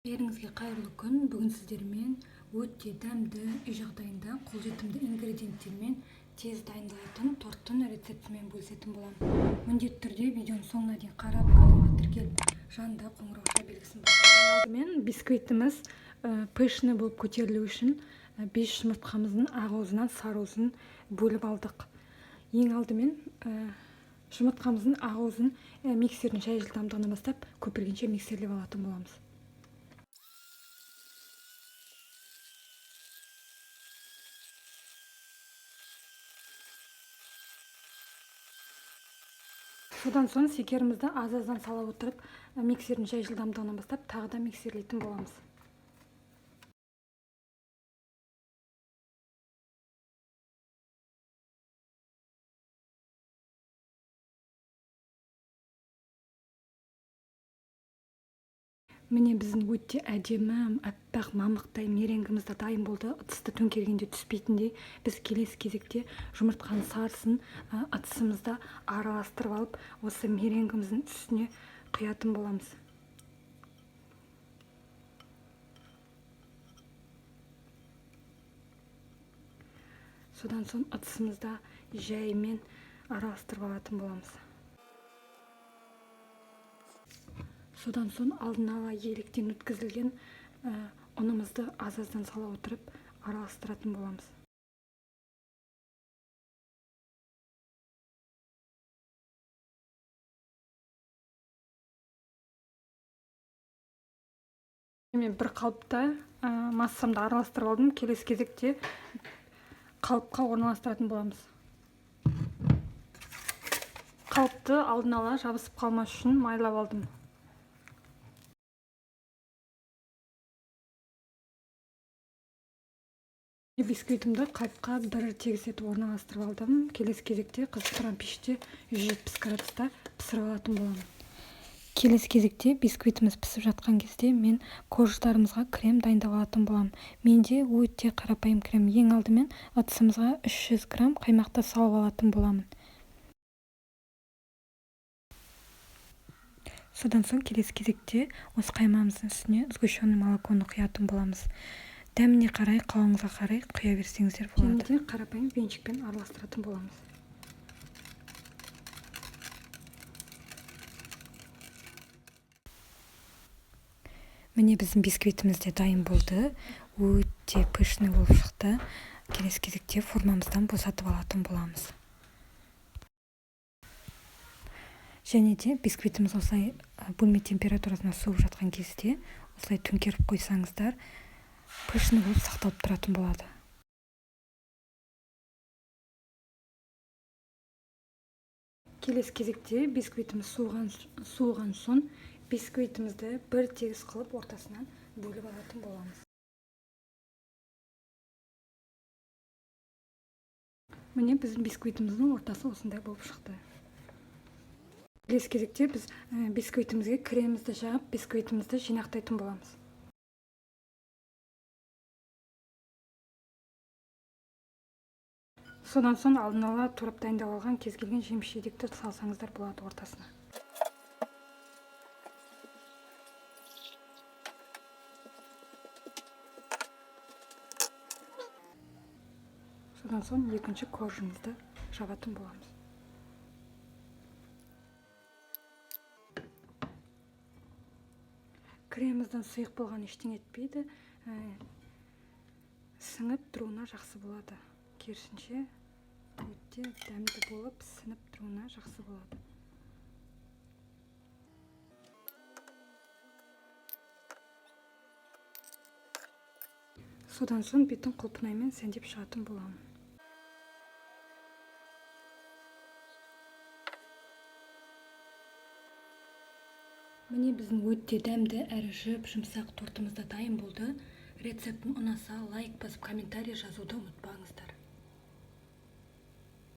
Бәріңізге қайырлы күн. Бүгін сіздермен өте дәмді, үй жағдайында қолжетімді ингредиенттермен тез дайындалатын торттың рецептімен бөлісетін боламын. Міндетті түрде видеоның соңына дейін қарап, каналға тіркеліп, жанында қоңырауша белгісін басып. Алдымен бисквитіміз пышный болып көтерілу үшін 5 жұмыртқамыздың ақ уызынан сары уызын бөліп алдық. Ең алдымен жұмыртқамыздың ақ уызын миксердің шай жылдамдығына бастап көпіргенше миксерлеп алатын боламыз. Содан соң шекерімізді аз-аздан сала отырып, миксердің шай жылдамдығынан бастап тағы да миксерлейтін боламыз. Міне, біздің өте әдемі, аппақ мамықтай меренгіміз де дайын болды. Ыдысты төңкергенде түспейтіндей. Біз келесі кезекте жұмыртқаның сарысын ыдысымызда араластырып алып, осы меренгіміздің үстіне құятын боламыз. Содан соң ыдысымызда жаймен араластырып алатын боламыз. Содан соң алдын ала електен өткізілген ұнымызды аз-аздан сала отырып араластыратын боламыз. Мен бір қалыпта массамды араластырып алдым. Келесі кезекте қалыпқа орналастыратын боламыз. Қалыпты алдын ала жабысып қалмас үшін майлап алдым. Бисквитімді қалыпқа бір тегіс етіп орналастырып алдым. Келесі кезекте қызып тұрған пеште 170 градуста пісіріп алатын боламын. Келесі кезекте бисквитіміз пісіп жатқан кезде мен корждарымызға крем дайындап алатын боламын. Менде өте қарапайым крем. Ең алдымен ыдысымызға 300 грамм қаймақты салып алатын боламын. Содан соң келесі кезекте осы қаймағымыздың үстіне сгущенный молоконы құятын боламыз. Дәміне қарай, қалауыңызға қарай құя берсеңіздер болады. Және де қарапайым венчикпен араластыратын боламыз. Міне, біздің бисквитіміз де дайын болды. Өте пышный болып шықты. Келесі кезекте формамыздан босатып алатын боламыз. Және де бисквитіміз осылай бөлме температурасына суып жатқан кезде осылай төңкеріп қойсаңыздар, пышный болып сақталып тұратын болады. Келесі кезекте бисквитіміз суыған соң бисквитімізді бір тегіс қылып ортасынан бөліп алатын боламыз. Міне, біздің бисквитіміздің ортасы осындай болып шықты. Келесі кезекте біз бисквитімізге кремімізді жағып, бисквитімізді жинақтайтын боламыз. Содан соң алдын ала турап дайындап алған кез келген жеміс жидекті салсаңыздар болады ортасына. Содан соң екінші коржымызды жабатын боламыз. Креміміздің сұйық болғаны ештеңе етпейді, сіңіп тұруына жақсы болады. Керісінше өте дәмді болып сіңіп тұруына жақсы болады. Содан соң бетін құлпынаймен сәндеп шығатын боламын. Міне, біздің өте дәмді әрі жып-жұмсақ тортымыз да дайын болды. Рецептім ұнаса, лайк басып, комментарий жазуды ұмытпаңыздар.